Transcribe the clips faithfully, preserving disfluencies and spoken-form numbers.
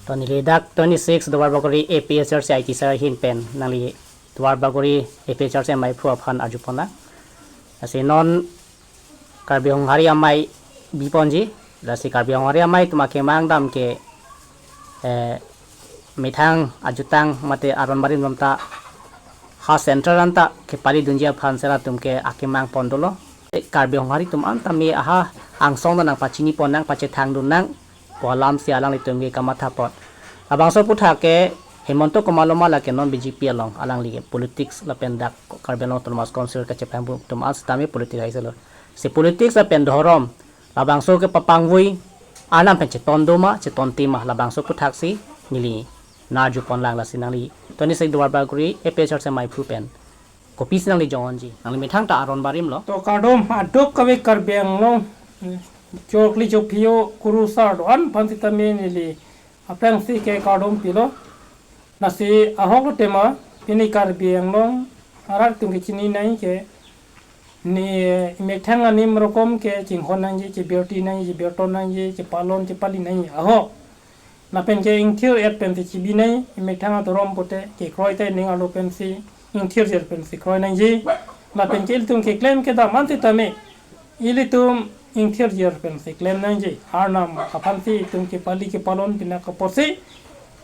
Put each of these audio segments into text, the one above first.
To neli dak twenty-six Duarbagori A P H L C I T cell ahin pen nangli Duarbagori A P H L C maiphu aphan arjupon nang. Lasi non Karbi Honghari Amei biponji, lasi Karbi Honghari Amei atum akemang dam ke, eh, methang ajutang mate aron barim dam ta ha central anta kepali dunji aphan sera atum ke akemang pon dolo. Karbi Honghari atum anta me aha angsong dam nangpachinipon nang, pachethang dun nang pu alam si alanglitum ke kamathapon. Labangso aputhak ke Himanta komatlo ma lake non B J P along alangli ke politics lapen dak Karbi Anglong Autonomous Council kachephan atum an sitame politics aiselo. Si politics lapen dhorom labangso ke papangvoi anam pen cheton do ma, cheton ti ma, labangso aputhak si neli nang arjupon lang. Lasi nangli twenty-six Duarbagori A P H L C maiphu pen kopisi nangli jongji? Nangli methang ta aron barim lo. To kardom aduk kave Karbi Anglong, eh, chokli chopio kurusar do-an aphan sitame neli aphrangsi ke kardom pilo. Lasi ahok tema pini Karbi Anglong arat atum ke chini nai ke ne methang anim rokom ke chinghon nangji, chebirti nangji, chebirton nangji, chepalon chepali nangji ahok. Lapen ke ingthir et pensi chibi nai, methang adhorom pote kekroi ta ning arlo pensi ingthir jer pensi kroi nangji. Lapen ke ilitum keklem kedam an sitame ilitum ingthir jer pensi klem nangji. Arnam aphansi itum kepali kepalon pinak kaposi.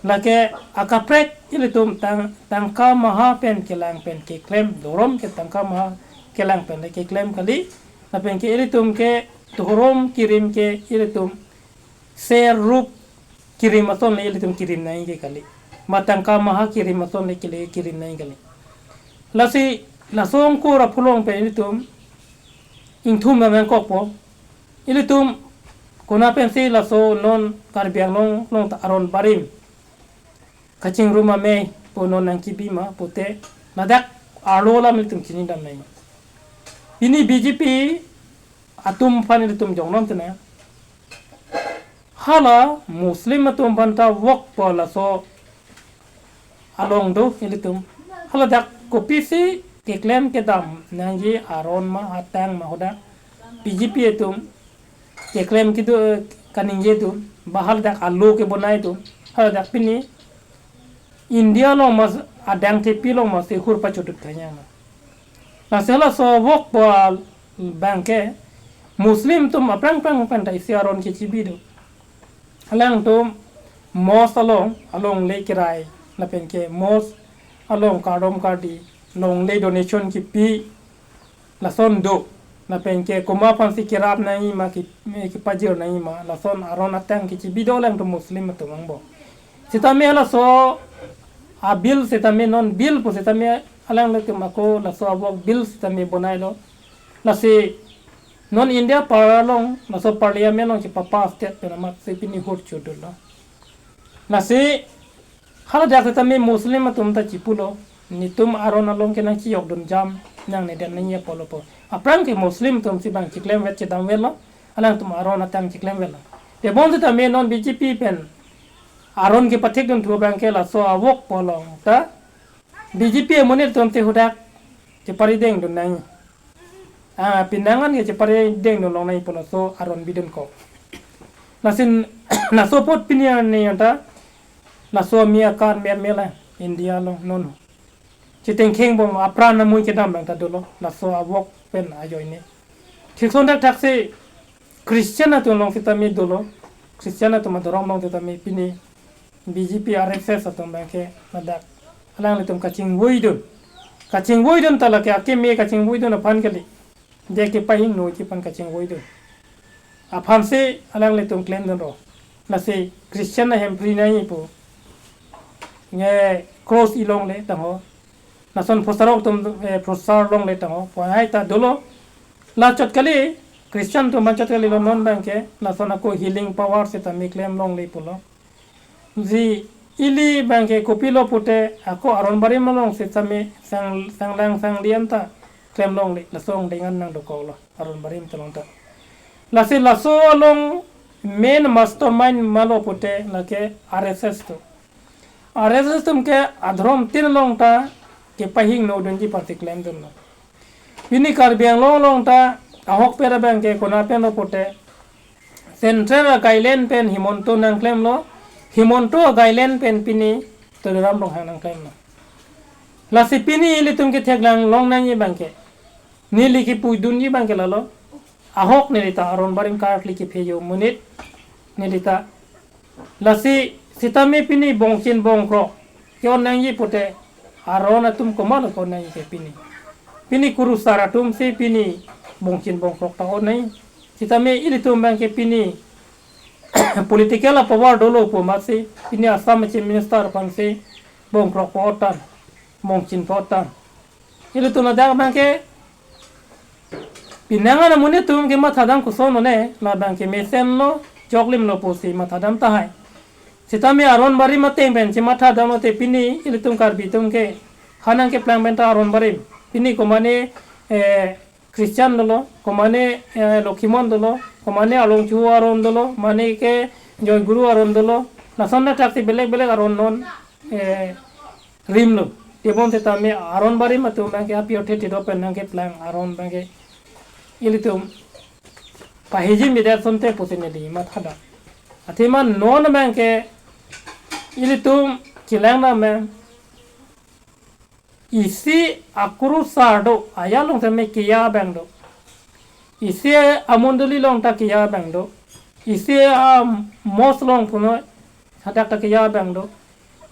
Lake akaprek ilitum tang, tangka maha pen kelang pen keklem, dhorom ke tangka maha kelang pen le keklem kali. Lapen ke ilitum ke dhorom kirim ke ilitum ser rup kirim ason le ilitum kirim nangji kali. Ma tangka maha kirim ason le kele kirim nangji kali. Lasi laso angkur apulong pen ilitum ingthum nangkokpo. Ilitum kona pensi laso non Karbi Anglong along ta aron barim kachingrum amei pu non nangkibi ma pute ladak arlo alam ilitum chinidam nai. Pini B J P atum aphan ilitum jongnom tena. Hala Muslim atum aphan ta vokpo laso along do ilitum. Hala dak kopisi keklem kedam nangji aron ma atang ma hodak B J P atum keklem kedo kaningje do. Ba hala dak alo kebonai do. Hala dak pini India along mas adang thepi along mas hur pachotut thanyang na. Lasi laso vokpo abang ke Muslim atum aphrang phrang pen ta isi aron kechibi do. Alangtum mosque along, along le kirai, lapen ke mosque along kardom kardi, longle donation kipi, lason do. Lapen ke komat aphansi kerap nangji ma ki, eh, kepajir nangji ma, lason aron atang kechibi do alangtum Muslim atum angbong. Sitame laso abill sitame non bill pu sitame alanglitum ako laso avok bill sitame bonailo. Lasi non India para along laso parliament along chepapass det pen amat si pini hur chodunlo. Lasi hala dak sitame Muslim atum ta chipulo, netum aron along ke nangchiyok dunjam, nangne det nangji apotlo pu. Aphrang ke Muslim atum si bang chiklemvet chedamvetlo, alangtum aron atang chiklemvetlo. Tebon sitame non B J P pen aron kepathik dunthu abang ke laso avok pu along ta B J P amonit atum te hudak cheparideng dun nangji. Ah, pinangan ke cheparideng dun longnangji pu laso aron bidunkok. Lason laso apot pini arni anta laso mi akan mer mela India along non. Chitengkheng bom apran amui kedam abang ta dolo laso avok pen ajoine. Thikson thakthak si Christian atum along sitame dolo. Christian atum adhorom along sitame pini B J P R S S atum abang ke ladak alanglitum kachingvoidun. Kachingvoidun ta lake akeme kachingvoidun aphan kali. Je kepahingnoji aphan kachingvoidun. Aphansi alanglitum klemdunlo. Lasi Christian ahem pri nangji pu nge cross ilongle tangho. Lason phosarok atum, eh, phosar longle tangho. Pu hai ta dolo. La chot kali, Christian atum aphan chot kalilo non abang ke. Lason ako healing power sitame klem longle pulo. Lasi ili abang ke kopilo pute ako aron barim along sitame sang, sanglang sangli anta klem longle, lason dengan nangdokoklo aron barim ta along ta. Lasi laso along main mastermind malo pute lake R S S atum. R S S atum ke adhorom tin along ta kepahingnodunji aphansi klemdunlo. Pini Karbi Anglong along ta ahokpet abang ke kona penlo pute Central a guideline pen Himanta nangklemlo, Himanta guideline pen pini Tuliram Ronghang nangklemlo. Lasi pini ilitum ketheklang longnangji abangke, neli kipu dunji abangke lalo. Ahok neli ta aron barim karkli kephejo monit neli ta. Lasi sitame pini bongchin bongkrok ke-onnangji pute aron atum komatlo ke-onnangji ke pini. Pini kurusar atum si pini bongchin bongkrok ta onnangji. Sitame ilitum abangke pini political power dolo pu amatsi pini Assam Chief Minister aphansi bongkrok po-otan, bongchin po-otan. Ilitum ladak abangke pinangan amonit atum kemathadam koson one, labangke mesenlo, choklimlo pusi mathadam tahai. Sitame aron barim ateng pen chemathadamlote pini ilitum Karbi atum ke ha nangkeplang pen ta aron barim. Pini komane, eh, Christian dolo, komane, eh, Lokhimon dolo, komane Alongchu aron dolo, mane ke Joy Guru aron dolo. Lason na thaksi belek belek aron non, eh, rimlo. Tebon sitame aron barim atum abangke aphi othe thedok pen nangkeplang aron abangke ilitum pahiji mider sonte pusi neli mathadam. Athema non abangke ilitum chelang dam abang, isi akurusar do, aja along tame keja abang do. Isi amondoli along ta keja abang do. Isi amos along puno hadak ta keja abang do.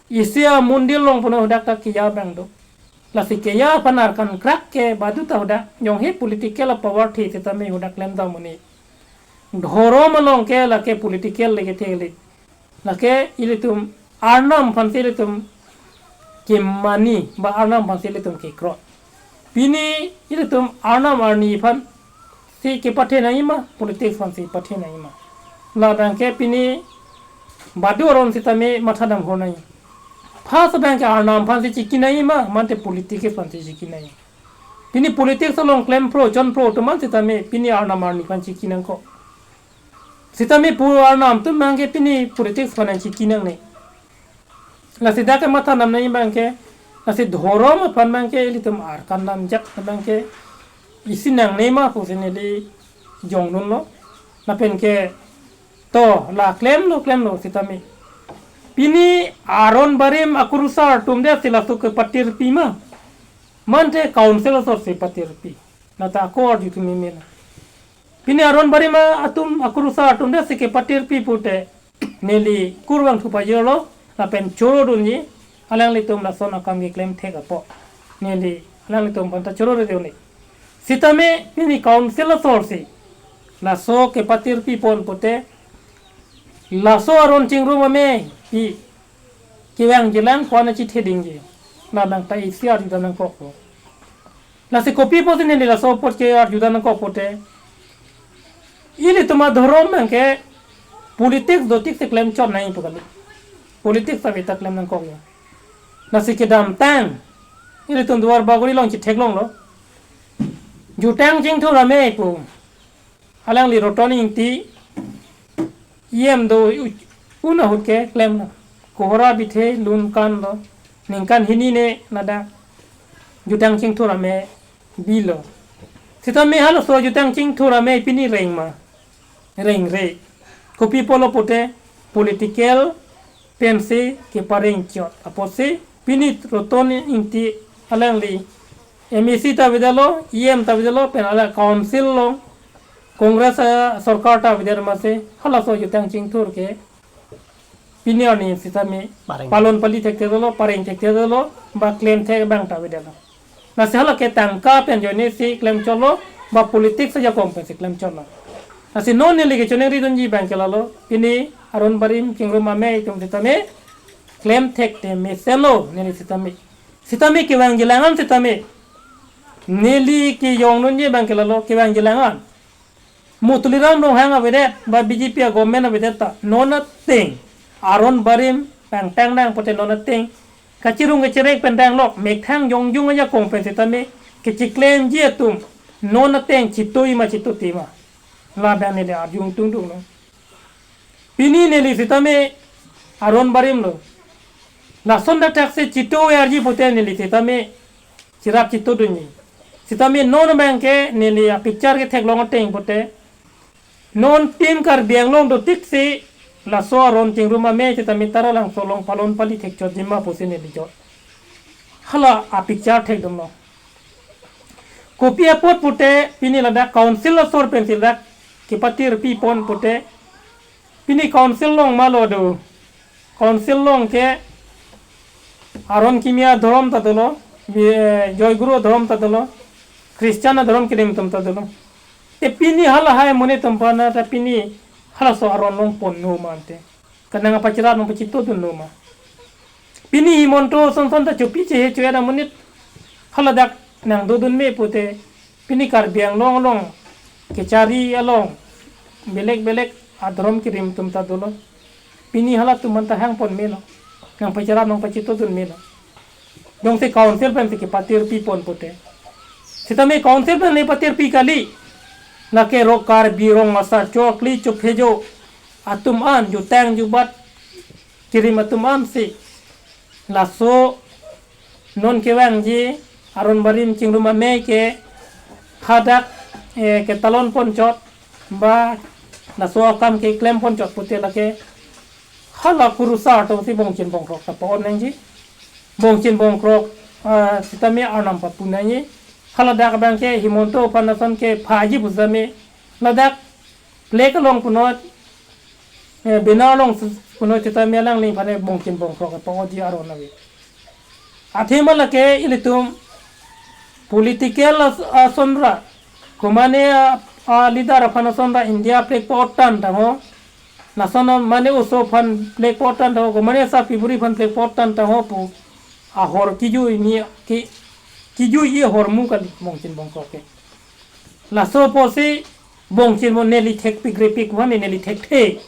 Isi amondir along puno hadak ta keja abang do. Lasi keja aphan arkan krak ke badu ta hadak jongsi political power the sitame hadak klemdam monit. Dhorom along ke lake political lake thele. Lake ilitum arnam aphansi ilitum kemani ba arnam aphansi ilitum kekroi. Pini ilitum arnam arni aphansi kepathe nangji ma, politics aphansi pathe nangji ma. Labangke pini badu aron sitame mathadam hor nangji. First abangke arnam aphansi chiki nangji ma, mate politics aphansi chiki nangji. Pini politics along klem pro, chon pro atum an sitame pini arnam arni aphan chiki nangkok. Sitame pu arnam atum abangke pini politics aphan nangchiki nangne. Lasi dak ke mathadam nangji abangke, lasi dhorom aphan abangke ilitum arkan damjak abangke isi nangne ma pusi neli jongdunlo. Lapen ke to la klemlo klemlo sitame pini aron barim akurusar atum det si laso ke patirpi ma, mate council asor si patirpi. Lata ako arju thum meme lo. Pini aron barim atum akurusar atum det si kepatirpi pute neli kurvangthu pajirlo lapen choro dunji, alanglitum lason akam keklem thek apot neli alanglitum aphan ta choro dunji. Sitame pini council asor si laso kepatirpi pon pute laso aron chingrum amepi kevang jilang kwana chithedingji. Labang ta isi arju dam nangkokpo. Lasi kopi pusi neli laso apot ke arju dam nangkok pute, ilitum adhorom abangke politics dotik si klem chot nangji pu kali. Politics ave ta klem nangkok ya. Lasi kedamtang ilitum Duar Bagori along chitheklonglo. Jutang Chingthur amei pu alangli Roton Ingti E M do u-, un ahut ke klemlo. Kohora bithe lun kan lo. Ningkan hini ne ladak Jutang Chingthur amei bilo. Sitame halaso Jutang Chingthur amei pini reng ma, rengre. Kopi pulo pute political pensi kepareng chot apotsi pini Roton Ingti alangli M A C ta avedetlo, E M ta avedetlo, pen ala council along Congress, eh, sorkar ta avedet amatsi halaso Jutang Chingthur ke pini arni sitame pareng, palon pali thekthedetlo, pareng thekthedetlo, ba klem thek abang ta avedetlo. Lasi hala ke tangka pen ajoine si klem chotlo, ba politics ajakong pensi klem chotlo. Lasi non neli kechoningri dunji abangke lalo, pini aron barim chingrum amei atum sitame klem thekte mesenlo neli sitame. Sitame kevang jilang an sitame. Neli kejong dunji abangke lalo kevang jilang an. Mo Tuliram Ronghang avedet, ba B J P a-government avedet ta, non ateng aron barim pangtang nang pute non ateng kachirung kachirek pen danglok, methang jongjung ajakong pen sitame kechiklemji atum non ateng chitoi ma chitoti ma. Labang neli arju tungdung lo. Pini neli sitame aron barim lo. Lason dak thaksi chitoi arji pute neli sitame chirap chito dunji. Sitame non abangke neli a-picture ketheklong ateng pute, non Team Karbi Anglong dotiksi laso aron chingrum amei sitame Taralangso along palon pali thekchotji ma pusi neli jot hala a picture thekdamlo. Kopi apot pute pini ladak council asor pensi ladak kepatir pipon pute pini council along malo do. Council along ke aron kimi adhorom ta dolo, bi-, eh, Joy Guru adhorom ta dolo, Christian adhorom kirim atum ta dolo. Te pini hala hai amonit atum aphan ta pini halaso aron along ponlo ma ante. Kanang apachirat nangpachitodunlo ma. Pini Himanta sonson ta chopi chehe choya amonit haladak nangdodun me pute pini Karbi Anglong along kechari along belek belek adhorom kirim atum ta dolo. Pini halatum anta hangpon melo. Nangpachirat nangpachitodun melo. Jongsi council pensi kepatir pipon pute. Sitame council pen le patir pi kali. Lake rong Karbi rong asar chokli chophejo atum an jutang jubat kirim atum ansi. Laso non kevangji aron barim chingrum amei ke hadak, eh, ketalon ponchot ba laso akam keklem ponchot pute lake hala kurusar atumsi bongchin bongkrok ta pa-on nangji. Bongchin bongkrok, ah, sitame arnam papu nangji. Haladak abang ke Himanta aphan lason kephaji pusitame ladak flag along punot, eh, banner along s-, punot sitame alangli aphan bongchin bongkrok pa-onji aron ave. Athema lake ilitum political as-, asonra, komane a, a leader aphan asonra India flag pa-ottan tangho, lason mane oso aphan flag pa-ottan tangho, komane sa February aphan flag pa-ottan tangho pu ahor kejui ni ke, kejui ahormu kali bongchin bongkrok ke. Laso apotsi bongchin bong neli thekpik repik aphan neli thekthe.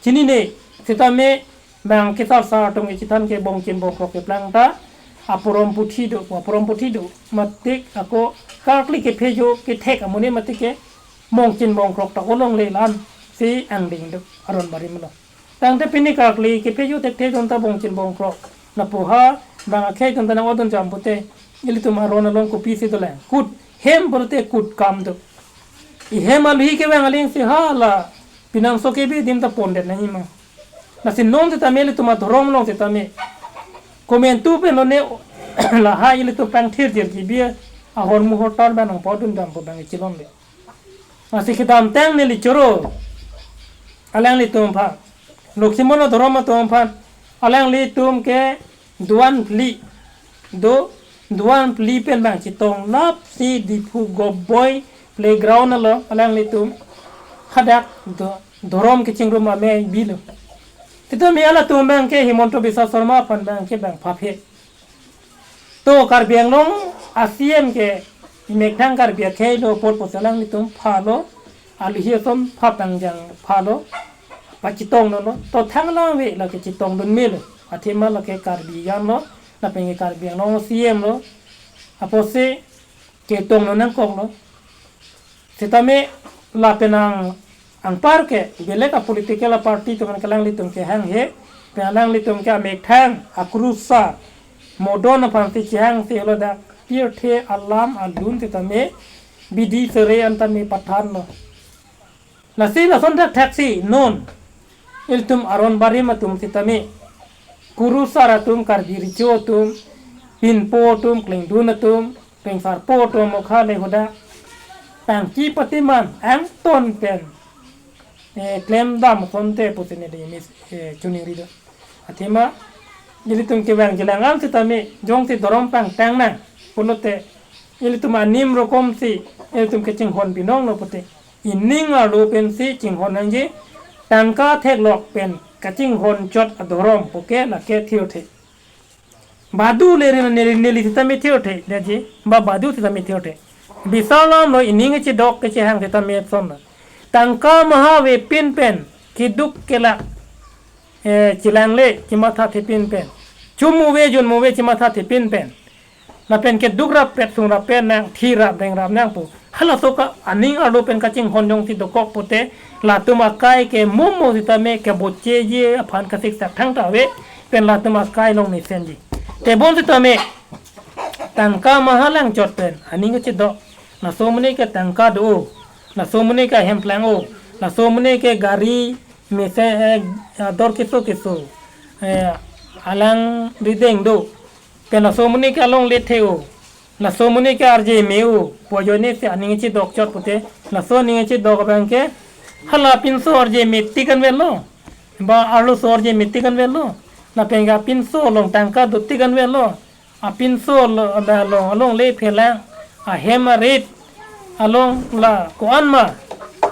Chinine, sitame bang kesar sar atum kechethan ke bongchin bongkrok keplang ta aporom puthi do, aporom puthi do. Matik ako karkli kephejo kethek amonit matik ke bongchin bongkrok ta olongle, la-ansi angdeng do aron barim lo. Tangte pini karkli kephejo thekthe atum ta bongchin bongkrok. Lapu ha bang akhei atum ta nang-odun jam pute ilitum aron along kopisi dolang. Kut hem pute kut kam do. Ihem alohi kevang alingsi hala pinangso kebi adim ta pondet nangji ma. Lasi non sitame ilitum adhorom along sitame komantu pen lone lahai ilitum pangthir jirji bi ahormu hortar bang nangpodun dam pu bang ichelongle. Lasi kedamtang neli choro alanglitum aphan, Lokhimon adhorom atum aphan, alanglitum ke duan phli do, duan phli pen bang chetong lapsi Diphu Goboi playground along alanglitum hadak do, dhorom kechingrum amei bilo. Sitame halatum bang ke Himanta Biswa Sarma aphan bang ke bang phaphe. To Karbi Anglong a-C M ke imekthang Karbi akhei lo apot pusi alanglitum phalo, alohi ason pha pangjang phalo, pachetonglo lo. To thang lang ave lake chetongdun melo. Athema lake Karbi jan lo, lapen ke Karbi Anglong a-C M lo. Apotsi ketonglo nangkoklo. Sitame lapen ang, anpar ke belek a-political a-party atum ke alanglitum kehanghe, pen alanglitum ke amekthang akurusar modon aphansi chehangsi haladak pirthe alam alun sitame bidi sere an tame pathanlo. Lasi lason thakthaksi non ilitum aron barim atum sitame, kurusar atum, Karbi Recho atum, pinpo atum, klengdun atum, klengsarpo atum, mokha le hoda tangki patiman angton pen, eh, klemdam asonte pusi neli mis, eh, choningri do. Athema ilitum kevang jilang an sitame jongsi dhorom pangtang nang pulote ilitum anim rokomsi ilitum kachinghon binong lo pute ining arlo pensi chinghon nangji. Tangka theklok pen kachinghon chot adhorom puke lake thirthe. Badu le ri neli, neli sitame thirthe, daji ba badu sitame thirthe. Bisar alam lo ining chedok kechehang sitame son. Tangka maha avepin pen keduk kelak, eh, chelangle chemathathepin pen, chum ave jun ave chemathathepin pen, lapen keduk rappet sung rappet nang, thi rap reng rap nang pu. Halaso ka aning arlo pen kachinghon jongsi dokok pute latum akai ke momo sitame kebocheji aphan kasiksak thangta ave, pen latum akai along mesenji. Tebon sitame tangka maha lang chot pen aning kechedok. Laso amonit ke tangka do, laso amonit ke hemplang o, laso amonit ke gari Mesen, eh, ador keso keso, eh, alang rideng do. Pen laso amonit ke alongle the-o, laso amonit ke arje me-o pu ajoine si aning chedok chot pute, laso aning chedok abang ke hala apinso arje me tik anvetlo, ba arloso arje me tik anvetlo. Lapen ke apinso along tangka do tik anvetlo. Apinso lo, along, alongle phelang, ahem arit along la ko-an ma,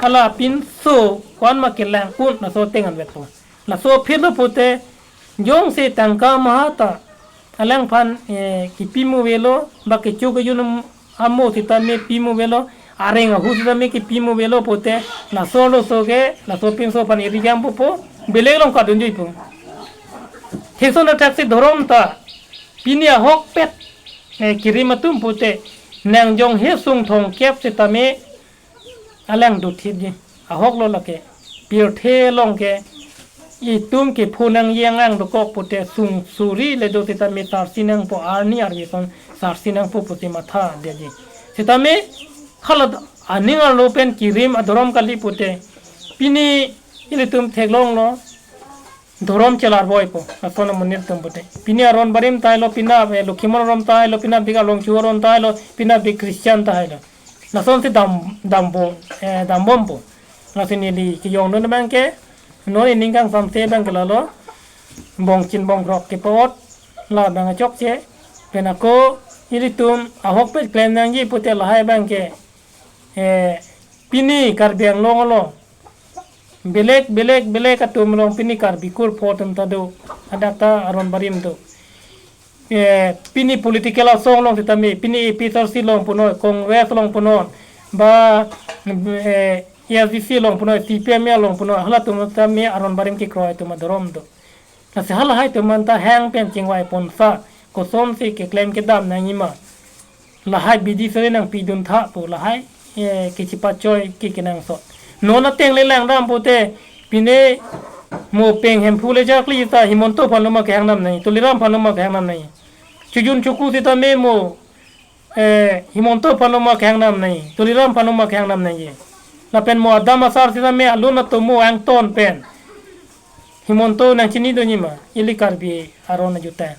hala apinso ko-an ma kelang un, laso ateng anvetpo. Laso aphi lo pute, jongsi tangka maha ta alangphan, eh, kepi mu avelo, ba kecho kejun amo sitame pi mu avelo, areng ahu sitame kepi mu avelo pute, laso arloso ke laso apinso aphan eri jam pupo, belek along kadunjuipo. Thekson athaksi dhorom ta pini ahokpet, eh, kerim atum pute, nang jong he sung thomkep sitame alang dothipji. Ahok lo lake. Pirthe along ke itum kepho nangji angang dokok pute sung suri le do sitame sarsi nangpo, arni arve ason sarsi nangpo pute matha detji. Sitame hala aning arlo pen kerim adhorom kali pute, pini ilitum theklonglo, dhorom chelarvoipo, lason amonit atum pute. Pini aron barim tahai lo, pini, eh, Lokhimon aron tahai lo, pini dik along chu aron tahai lo, pini dik Christian tahai lo. Lasonsi dam, dambom, eh, dambompo. Lasi neli kejongdun abang ke, non ining kangsamse abang ke lalo, bongchin bongkrok kepa-ot, labang chokche, pen ako ilitum ahokpet klem nangji pute lahai abang ke, eh, pini Karbi Anglong along belek, belek, belek atum along pini Karbi kur pho atum ta do, hadak ta aron barim do. Eh, pini political asong along sitame, pini A P H L C along punoi, Congress along punoi, ba, eh, A S D C along punoi, C P M along punoi, halatum sitame aron barim kekroi atum adhorom do. Lasi halahai atum anta hang pen chingvai ponsa, kosonsi keklem kedam nangjima. Lahai bidi sere nangpidun tha pu lahai, eh, kechipachoi ke kenangsot. Non ateng le langdam pute, pine mo Peng Hemphu le jakli ta Himanta aphan ma kehang dam nangji, Tuliram aphan ma kehang dam nangji. Chojun choku sitame mo, eh, Himanta aphan ma kehang dam nangji, Tuliram aphan ma kehang dam nangji. Lapen mo adam asar sitame alun atomo angton pen Himanta nangchinidunji ma, ili Karbi aron ajuta.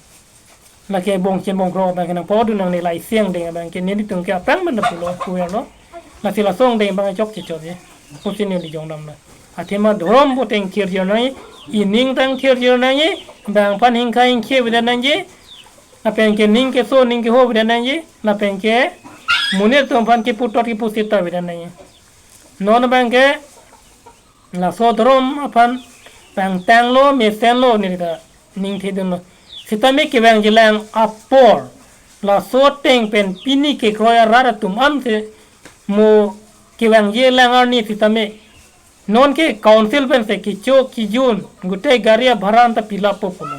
Lake bongchin bongkrok abang ke nangpodun nangne, la isi angdeng abang ke nelitum ke aphrang manda pulo kuer lo. Lasi laso angdeng abang chokche chokche. Pusi neli jongdamlo. Athema dhorom puteng thirjir nangji, ining tang thirjir nangji, bang aphan hingkha hingkhe avedet nangji, lapen ke ning keso ning keho avedet nangji, lapen ke monit atum aphan keputot kepusit ta avedet nangji. Non abang ke laso dhorom aphan pangtanglo, mesenlo, neli ta ningthedunlo. Sitame kevangjilang apor, laso ateng pen pini kekroi arat atum anse mo kevangjilang arni sitame, non ke council pensi kecho kejun, gutei gari abhara anta pilappo pulo.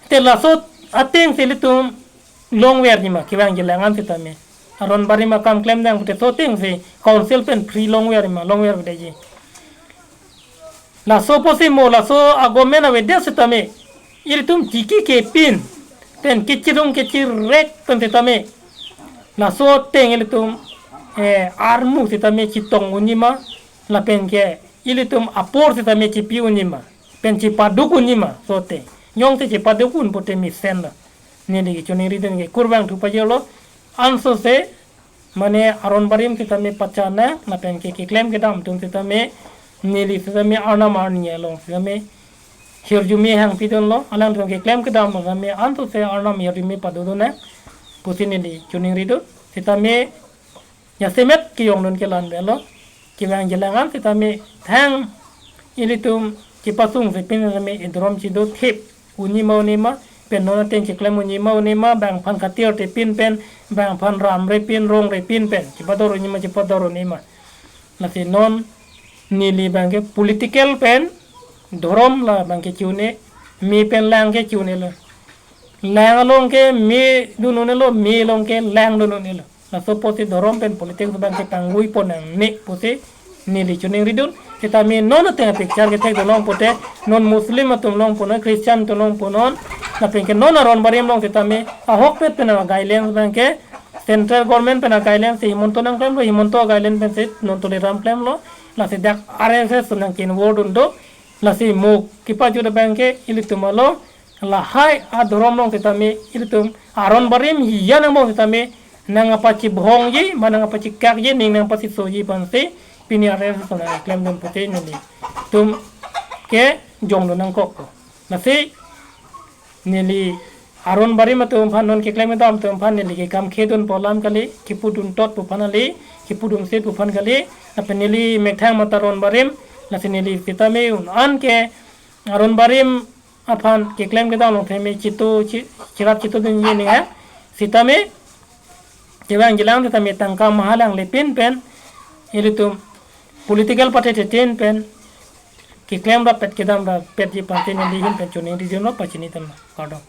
Te laso atengsi ilitum longverji ma, kevangjilang an sitame. Aron barim akam klemdang pute laso atengsi council pen free longverji ma, longver aveji. Laso apotsi mo, laso agomen avedet sitame, ilitum chikikepin pen kechirung kechirek pen sitame, laso ateng ilitum, eh, armu sitame chitong unji ma, lapen ke ilitum apor sitame chipi unji ma, pen chipaduk unji ma, laso ateng. Jongsi chipaduk un pute mesenlo. Neli kechoningridun ke kurvangthu pajirlo, ansose, mane aron barim sitame pachanang, lapen ke keklem kedam atum sitame, neli sitame arnam arni along sitame hirjume hangpidunlo, alangtum keklem kedam sitame ansose arnam hirjume padodun nang, pusi neli choningridun, sitame jasemet kejongdun ke la-an avelo. Kevangjilang an sitame thang ilitum chipasungse pin sitame edhorom chidothip unji ma unji ma, pen non ateng chiklem unji ma unji ma, bang aphan khatir-te pin pen, bang aphan ramre pin, rongre pin pen, chipador unji ma, chipador unji ma. Lasi non neli abang ke political pen dhorom labang ke chi-un-e, me pen lang ke chi-un-elo. Lang along ke me dun un-elo, me along ke lang dun un-elo. Laso apotsi dhorom pen politics abang ke pangvoi pon nangne pusi neli choningridun. Sitame non ateng a-picture kethekdun long pute, non Muslim atum long punon, Christian atum long punon, lapen ke non aron barim along sitame ahokpet pen a-guidelines abang ke central government pen a-guidelines si Himanta nangklemlo, Himanta a-guideline pensi non Tuliram klemlo. Lasi dak R S S nang ke-involve dun do. Lasi mo kepajut abang ke ilitum along lahai adhorom along sitame ilitum aron barim hiya nangbong sitame nangpachibhongji, ma nangpachikakji, ning nangpasisoji pensi pini R S S nang klemdun pute nelitum ke jongdun nangkok. Lasi neli aron barim atum aphan, non keklem kedam atum aphan neli ke kam khedun pu alam kali, kepudun tot pu aphan kali, kepudun sit pu aphan kali, lapen neli methang mata aron barim, lasi neli sitame un-an ke aron barim aphan keklem kedam along sitame chitu chi-, chirap chitudunji ning ha. Sitame kevangjilang sitame tangka mahalang lepin pen ilitum political party theten pen keklem rapet kedam rapetji pensi neli ahin pen choningri dun lo, pachini tama. Kardom.